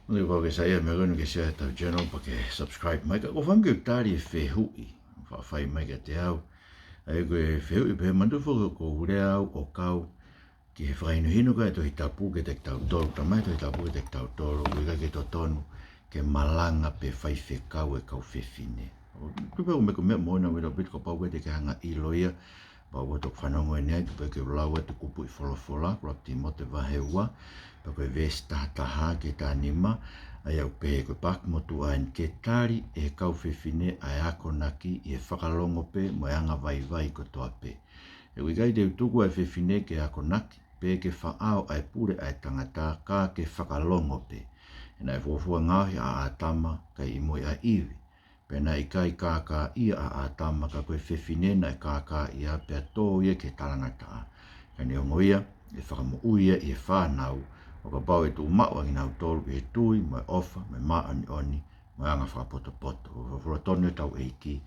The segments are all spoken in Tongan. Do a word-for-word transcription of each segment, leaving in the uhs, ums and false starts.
Ni kau ke saiʻia mo e kau ke share ʻetau channel pea ke subscribe mai, ka ʻoku ou feinga ke u tali e fehuʻi ʻoku faʻa fai mai kiate au. ʻA ia ko e fehuʻi pehē, manatuʻi foki ʻoku ou lea au ʻo kau ki he fakahinohino ko ia ʻa e Tohi Tapu kiate kitautolu, talamai ʻe he Tohi Tapu kiate kitautolu ʻoku ʻikai ke totonu ke malanga pe faifekau e kau fefine. ʻOku tupu pē ʻoku meʻa ko e meʻa moʻoni ʻaupito, kapau ʻoku ʻikai te ke hanga ʻo ʻilo ia, pea ʻoku ou toki fanongo ʻeni ai, tuku pē ke u lau atu e kupuʻi folofola, ko Lotimote vahe ua, pea ko e veesi taha taha ki he taha nima, ʻa ia ʻoku pehē: Ko e paaki motuʻa eni ke tali ʻe he kau fefine ʻa e akonaki ʻi he fakalongo pē mo e angavaivai kotoa pē. He ʻoku ʻikai te u tuku ʻa e fefine ke akonaki, pe ke faʻao ʻa e pule ʻa e tangata, ka ke fakalongo pē. He naʻe fuofua ngaohi ʻa ʻĀtama, kae ʻi mui ʻa ʻIvi. Pea naʻe ʻikai kākāʻia ʻa ʻĀtama, ka ko e fefine naʻe kākāʻia, pea tō ia ki he talangataʻa. Ka neongo ia, ʻe fakamoʻui ia ʻi he fānau, ʻo kapau ʻe tuʻu maʻu ʻa kinautolu ʻi he tui, mo e ʻofa, mo e māʻoniʻoni, mo e anga fakapotopoto. Ko e folofola tonu ʻa hotau ʻEiki.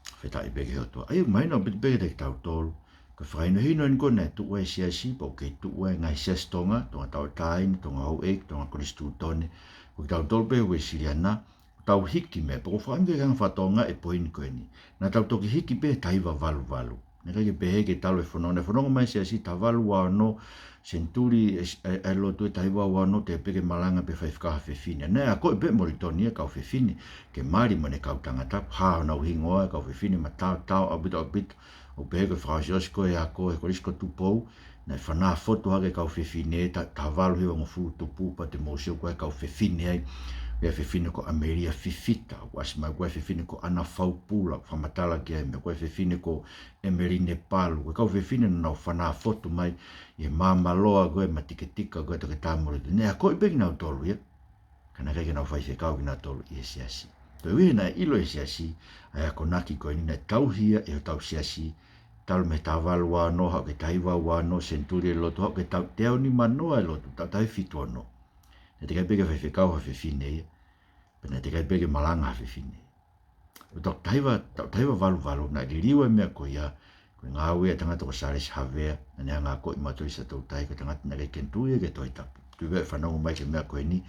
Fakafetaʻi pē ki he ʻOtua. ʻA ia ʻoku mahino ʻaupito pē kiate kitautolu, ko e fakahinohino eni ko ē naʻe tuʻu ai e siasi, pea ʻoku kei tuʻu ai e ngaahi siasi Tonga, Tonga Tauʻatāina, Tonga Houʻeiki, Tonga Konisitūtone, ko kitautolu pē Uēsiliana, ʻoku tau hiki mei ai, pea ʻoku ou fakaʻamu ke u hanga ʻo fakatonga e poini ko eni. Naʻa tau toki hiki pē he taha hiva valu valu. Naʻe ʻikai ke pehē ke talu e fononga, naʻe fononga mai e siasi taha valu ua ono, senituli e, e, e lotu he taha hiva ua ono, teʻeki pē ke malanga pe faifekau ha fefine. Naʻe akoʻi pē ʻe Molitoni ia e kau fefine ke mali mo ʻene kau tangata, hā honau hingoa e kau fefine, mataotao ʻaupito ʻaupito. ʻOku pehē ko e fakaʻosiʻosi ko ē e ako he Kolisi ko Tupou, naʻe fanā fotu hake e kau fefine, ta-, taha valu hiva ngofulu tupu, pea te mou sio ko e kau fefine ai, ʻa e fefine ko ʻAmelia Fifita, ʻoku ʻasi mai ko e fefine ko ʻAna Faupula, fakamatala ki ai, mo e ko e fefine ko ʻEmeline Palu, ko e kau fefine naʻa nau fanā fotu mai ʻi he māmāloa ko ē mo e tiketika ko ē ʻa Toketā Molitoni. Naʻe akoʻi pē kinautolu ia, ka naʻe ʻikai ke nau faifekau kinautolu ʻi he siasi. Koeʻuhi naʻe ʻilo ʻe he siasi ʻa e akonaki ko eni, naʻe tauhi ia ʻe hotau siasi, talu mei he taha valu ua ono, haʻu ki he taha hiva ua ono, senituli e lotu, haʻu ki he taʻu teau nima noa e lotu, taʻu taha hiva fitu ono. Naʻe teʻeki ai pē ke faifekau ha fefine ia, pea naʻe teʻeki ai pē ke malanga ha fefine. ʻO taʻu taha hiva, taʻu taha hiva valu valu, naʻe liliu e meʻa ko ia, ko e ngāue ʻa e tangata ko Sālesi Havea, naʻa ne hanga ʻo akoʻi mautolu ʻi Siaʻatoutai, ko e tangata naʻe ʻikai ke ne tui ia ki he Tohi Tapu. Tuʻu pē ʻo fanongo mai ki he meʻa ko eni,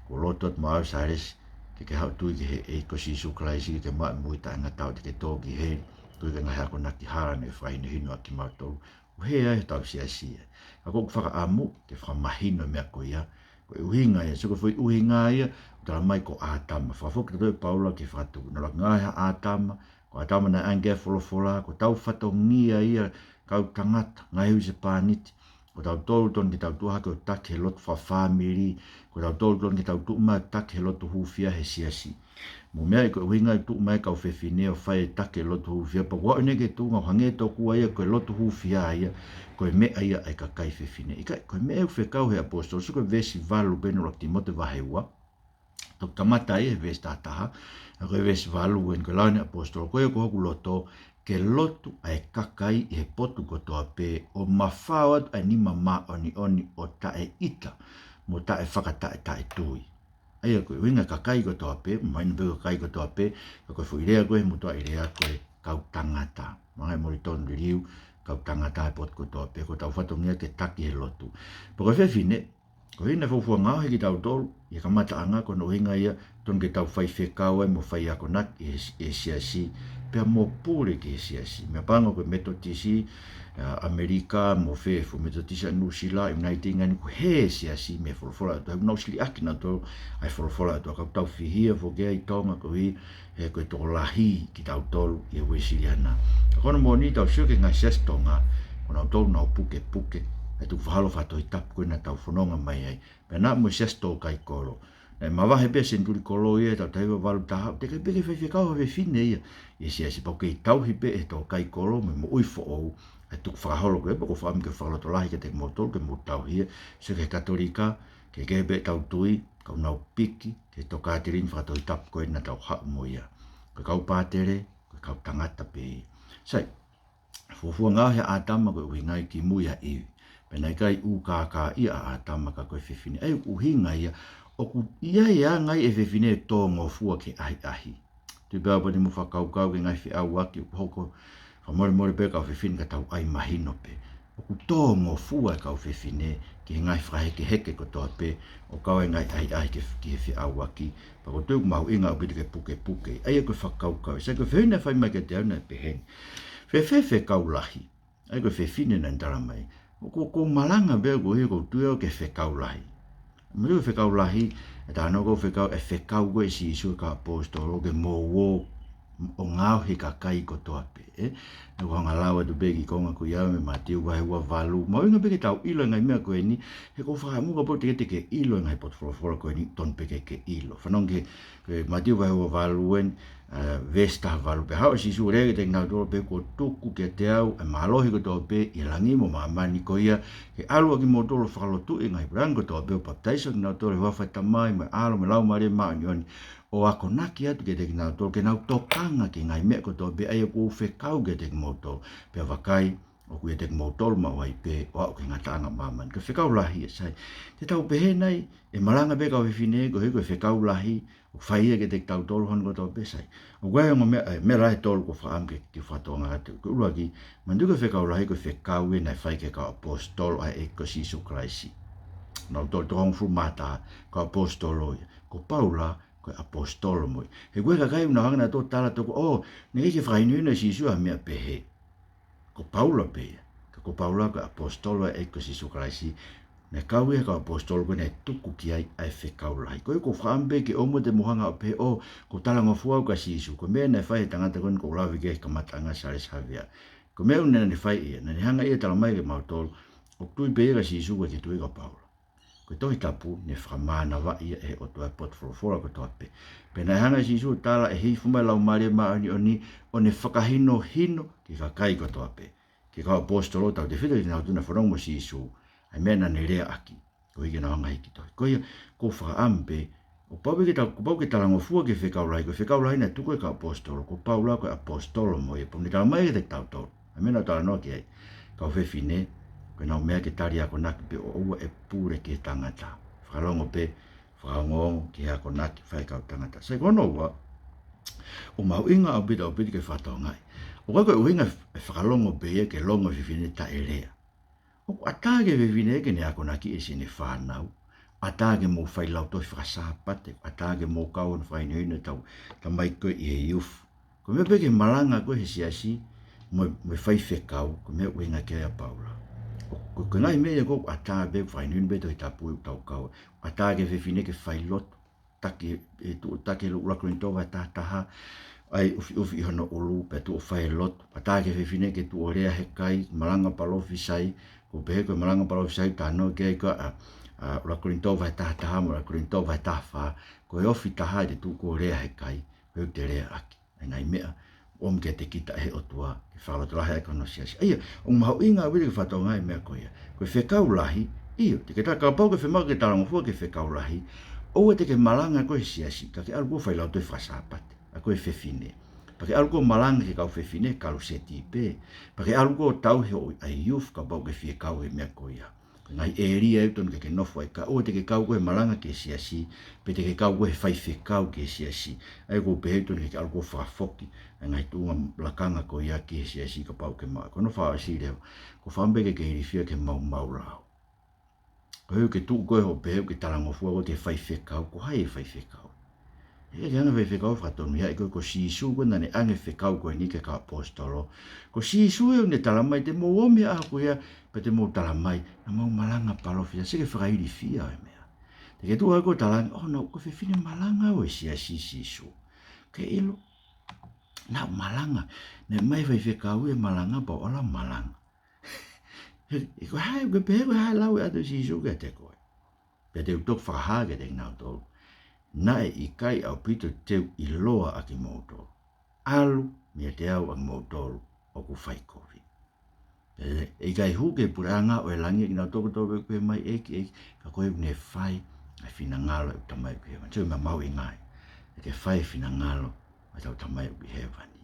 kuo lotu atu maʻau Sālesi, ke ke haʻu ʻo tui ki he ʻEiki ko Sīsū Kalaisi, ke ke maʻu e moʻui taʻengata ʻo te ke tō ki heli, koeʻuhi ko e ngaahi akonaki hala naʻe fakahinohino ʻaki kimautolu, ʻo hē ai hotau siasi ia. Ka ʻoku ou fakaʻamu ke fakamahino e meʻa ko ia, ko e ʻuhinga ia, sio ko e foʻi ʻuhinga ia ʻoku talamai ko ʻĀtama. Fakafoki atu ʻe Paula ki he Fakatupu, naʻe ʻuluaki ngaohi ʻa ʻĀtama, ko ʻĀtama naʻe ʻange ki ai e folofola, ko hotau fatongia ia, kau tangata, ngaahi husepāniti, ko tautolu tonu ke tau tuʻu hake ʻo taki he lotu fakafāmili, ko tautolu tonu ke tau tuʻu mai ʻo taki he lotu hūfia he siasi. Mou meaʻi ko e ʻuhinga ia e tuʻu mai e kau fefine ʻo fai e taki he lotu hūfia, pea ʻoku ou ʻai eni ki tuʻa ʻo hangē toku ua ia ko e lotu hūfia ia, ko e meʻa ia ʻa e kakai fefine. ʻIkai, ko e meʻa ʻoku fekau he ʻaposetolo, sio ko e veesi valu pē ʻeni ʻuluaki Tīmote vahe ua, toki kamata ia he veesi taha taha, ka ko e veesi valu eni ko e lau ʻa e ʻaposetolo, ko ia ko hoku loto, ke lotu ʻa e kakai ʻi he potu kotoa pē, ʻo mafao atu ʻa e nima māʻoniʻoni ʻo taʻeʻita, mo taʻefakataʻetaʻetui. ʻA ia ko e ʻuhinga kakai kotoa pē, mahino pē ko e kakai kotoa pē, ka ko e foʻi lea ko ē he motuʻaʻi lea ko e kau tangata. Mahalo ʻe Molitoni liliu, kau tangata he potu kotoa pē, ko hotau fatongia ke taki he lotu. Pea ko e fefine, koeʻuhi naʻe fuofua ngaohi kitautolu ʻi he kamataʻanga, ko hono ʻuhinga ia tonu ke tau faifekau ai mo fai akonaki ʻi he, ʻi he siasi, pea mo pule ki he siasi. Meʻapango ko e Metotisi ʻa ʻAmelika mo e fuʻu Metotisi ʻa Nuʻusila, ʻIunaiteti, ngaahi ʻū siasi mei he folofola ʻa e ʻOtua, ʻoku nau sio ʻaki nautolu ʻa e folofola ʻa e ʻOtua, ka ʻoku tau fihia foki ia ʻi Tonga koeʻuhi he ko e tokolahi kitautolu ʻi he Uēsiliana. Ka ko hono moʻoni tau sio ki he ngaahi siasi Tonga, ko nautolu naʻa nau pukepuke ʻa e tukufakaholo fakatohitapu ko ē naʻa tau fononga mai ai. Pea naʻa mo e Siasi Tōkaikolo. Naʻe mavahe pē senituli kolo ia he taʻu taha hiva valu taha, teʻeki ai pē ke faifekau ha fefine ia ʻi he siasi, pea ʻoku kei tauhi pē ʻe he tōkaikolo mo e moʻui foʻou ʻa e tukufakaholo ko ē, pea ʻoku ou fakaʻamu ke fakalotolahi kiate kimoutolu ke mou tauhi ia. Sio ki he Katolika, kehekehe pē ʻetau tui, ka ʻoku nau piki ki he tokāteline fakatohitapu ko ē naʻa tau haʻu mo ia. Ko e kau pātele, ko e kau tangata pē ia. Sai, fuofua ngaohi ʻa ʻĀtama ko e ʻuhinga ia ki mui ʻa ʻIvi. Pea naʻe ʻikai ʻū kākāʻia ʻa ʻĀtama ka ko e fefine. ʻA ia ʻoku ʻuhinga ia, ʻoku ʻi ai e anga ia ʻa e fefine ʻo tōngofua ki he ʻahiʻahi. Tuʻu pē au pea te mou fakakaukau ki he ngaahi feʻauaki ʻoku hoko, fakamolemole pē kau fefine ka tau ʻai mahino pē. ʻoku tōngofua e kau fefine ki he ngaahi fakahekeheke kotoa pē, ʻo kau ai e ngaahi ʻahiʻahi ki he, ki he feʻauaki, pea ʻoku ou tui ʻoku mahuʻinga ʻaupito ke pukepuke. ʻA ia ko e fakakaukau, sai, ko e fehuʻi naʻe fai mai kiate au naʻe pehē ni: Fēfē fekau lahi? ʻA ia ko e fefine naʻá ne tala mai: ʻOku, ʻoku ou malanga pē au koeʻuhi ko ʻeku tui au ki he fekau lahi. Mo e fekau lahi, ʻe talanoa ki ai e fekau, e fekau ko ē ʻa Sīsū ki he kau ʻaposetolo ke mou ō ʻo ngaohi e kakai kotoa pē, ē? Naʻá ku hanga ʻo lau atu pē e kiʻi konga ko ia mei Mātiu vahe ua valu. Mahuʻinga pē ke tau ʻilo e ngaahi meʻa ko eni, he ʻoku ou fakaʻamu kapau te ke, te ke ʻilo e ngaahi potu folofola ko eni, tonu pē ke ke ʻilo. Fanongo ki he, ki he Mātiu vahe ua valu eni, ē, veesi taha valu: Pea haʻu ʻa Sīsū ʻo lea kiate kinautolu, pehē, Kuo tuku kiate au ʻa e mālohi kotoa pē ʻi he langi mo māmani. Ko ia, ke ʻalu ʻa kimoutolu ʻo fakalotuʻi e ngaahi puleʻanga kotoa pē, ʻo papitaiso kinautolu ʻi he huafa ʻo e Tamai, mo e ʻAlo, mo e Laumālie Māʻoniʻoni, ʻo akonaki atu kiate kinautolu ke nau tokanga ki he ngaahi meʻa kotoa pē ʻa ia kuó u fekau kiate kimoutolu. Pea vakai, ʻoku ʻiate kimoutolu maʻu ai pē ʻo aʻu ki he ngataʻanga ʻo māmani. Ko e fekau lahi ia, sai. Te tau pehē nai, ʻe malanga pē e kau fefine koeʻuhi ko e fekau lahi ʻoku fai ia kiate kitautolu hono kotoa pē, sai? ʻOku ʻi ai e ongo meʻa, ē, meʻa lahi ʻe tolu ʻoku ou fakaʻamu ke, ke fakatokangaʻi atu. Ko e ʻuluaki, manatuʻi ko e fekau lahi ko e fekau ia naʻe fai ki he kau ʻaposetolo ʻa e ʻEiki ko Sīsū Kalaisi. Nautolu toko hongofulu mā taha kau ʻaposetolo ia. Ko Paula ko e ʻaposetolo mo ia. He ko e kakai ʻoku nau hanga ʻo tala atu ko, ʻō, naʻe ʻikai ke fakahinohino ʻe Sīsū ha meʻa pehē. Ko Paula pē ia. Ka ko Paula ko e ʻaposetolo ʻa e ʻEiki ko Sīsū Kalaisi. Naʻe kau ia he kau ʻaposetolo ko ē naʻe tuku ki ai ʻa e fekau lahi. Ko ia ʻoku ou fakaʻamu pē ke ʻoua te mou hanga ʻo pehē, ʻō, ʻoku ou talangofua au kia Sīsū. Ko e meʻa naʻe fai ʻe he tangata ko eni ʻoku ou lave ki ai he kamataʻanga, Sialesi Havea. Ko e meʻa naʻá ne fai ia, naʻá ne hanga ia ʻo tala mai kiate kimautolu, ʻoku ou tui pē ia kia Sīsū, ʻoku ʻikai ke u tui kia Paula. Ko e Tohi Tapu naʻe fakamānavaʻi ia ʻe he ʻOtua e potu folofola kotoa pē. Pea naʻe hanga ʻe Sīsū ʻo tala ʻe he hifo mai e Laumālie Māʻoniʻoni ʻo ne fakahinohino ki he kakai kotoa pē. Ki he kau ʻaposetolo, tautefito ki he kinautolu naʻe fanongo mo Sīsū, ʻa e meʻa naʻá ne leaʻaki, koeʻuhi ke nau hanga ʻo hiki tohi. Ko ia, ʻoku ou fakaʻamu pē, ʻoku pau pē ke tau, kuo pau ke talangofua ki he fekau lahi, ko e fekau lahi naʻe tuku ʻe he kau ʻaposetolo, ko Paula ko e ʻaposetolo mo ia, pea ne tala mai kiate kitautolu ʻa e meʻa naʻá ku talanoa ki ai. Kau fefine, ko ʻenau meʻa ke tali akonaki pē, ʻo ʻoua ʻe pule ki he tangata. Fakalongo pē, fakaongoongo ki he akonaki fai ʻe he kau tangata. Sai, ko hono ua, ʻoku mahuʻinga ʻaupito, ʻaupito ke fakatokangaʻi. ʻOku ʻikai ko e ʻuhinga e fakalongo pē ia ke longo e fefine taʻelea. ʻOku ʻatā ki he fefine ke ne akonakiʻi ʻene fānau. ʻAtā ke mou fai lautohi faka-Sāpate. ʻAtā ke mou kau hono fakahinohino ʻetau tamaiki ko ē ʻi he youth. Ko e meʻa pē ki he malanga ko ē he siasi mo, mo e faifekau, ko e meʻa ʻoku ʻuhinga ki ai ʻa Paula. ʻOku, ko e ngaahi meʻa ia ʻoku ʻatā pē, fakahinohino pē Tohi Tapu ʻoku tau kau. ʻAtā ki he fefine ke fai lotu. Taki, ʻe tuʻu ʻo taki he ʻuluaki Kolinitō vahe taha taha, ʻai ʻufiʻufi ʻi hono ʻulu, pea tuʻu ʻo fai e lotu. ʻAtā ki he fefine ke tuʻu ʻo lea he kai, malanga palōfisai, ʻoku pehē ko e malanga palōfisai ʻoku talanoa ki ai ko ē ʻa, ʻa ʻuluaki Kolinitō vahe taha taha mo e ʻuluaki Kolinitō vahe taha fā, ko e ofi taha ʻete tuʻu ko ē ʻo lea he kai, ko ʻete leaʻaki ʻa e ngaahi meʻa ʻoku ʻomi kiate kita ʻe he ʻOtua ke fakalotolahi ʻaki hono siasi. ʻA ia, ʻoku mahuʻinga ʻaupito ke fakatokangaʻi e meʻa ko ia. Ko e fekau lahi, ʻio, te ke ta-, kapau ʻoku ke fiemaʻu ke talangofua ki he fekau lahi, ʻoua te ke malanga koe he siasi, ka ke ʻalu koe ʻo fai lautohi faka-Sāpate, ʻa koe fefine. Pea ke ʻalu koe ʻo malanga ki he kau fefine, kaluseti pē. Pea ke ʻalu koe ʻo tauhi hoʻo ʻai youth, kapau ʻoku ke fie kau he meʻa ko ia. Ko e ngaahi ʻēlia ia ʻoku totonu ke ke nofo ai, ka ʻoua te ke kau koe he malanga ki he siasi, pe te ke kau koe he faifekau ki he siasi. ʻA ia ʻoku ou pehē ʻoku totonu ke ke ʻalu koe ʻo fakafoki ʻa e ngaahi tuʻunga lakanga ko ia ki he siasi kapau ʻoku ke maʻu. Ko hono fakaʻosi leva, ʻoku ou fakaʻamu pē ke ke ilifia ki he maumau lao. Koeʻuhi ʻoku ke tuʻu koe ʻo pehē ʻoku ke talangofua koe ki he faifekau, ko hai e faifekau? ʻE ʻikai ke ʻi ai ha faifekau fakatonuhiaʻi koe, ko Sīsū ko ē naʻá ne ʻoange e fekau ko eni ki he kau ʻaposetolo. Ko Sīsū ia ʻoku ne tala mai te mou ō mei he ʻaho ko ia, pea te mou tala mai, naʻa mau malanga palōfisai. Sio ki he fakailifia ʻo e meʻa. Te ke tuʻu ai koe ʻo talaange, ʻō, naʻá ku, ko e fefine malanga au he siasi, Sīsū. Ke ʻilo, naʻá ku malanga. Naʻe ʻomai e faifekau ia ʻo malanga pea u ʻalu ʻo malanga. He, he ko e hā, ʻoku ke pehē ko e hā e lau ʻe ʻatu ʻe Sīsū kiate koe? Pea te u toki fakahā kiate kinautolu, naʻe ʻikai ʻaupito te u ʻiloa ʻa kimoutolu. ʻAlu meiate au ʻa kimoutolu ʻoku fai kovi. Pea ʻe ʻikai hū ki he puleʻanga ʻo e langi ʻa kinautolu kotoa pē ʻoku pehē mai, ʻEiki, ʻEiki, ka ko ia ʻoku ne fai ʻa e finangalo ʻo ʻeku Tamai ʻoku ʻi hēvani. Sio ki he meʻa mahuʻinga ai, ʻe ke fai e finangalo ʻo hotau Tamai ʻoku ʻi hēvani.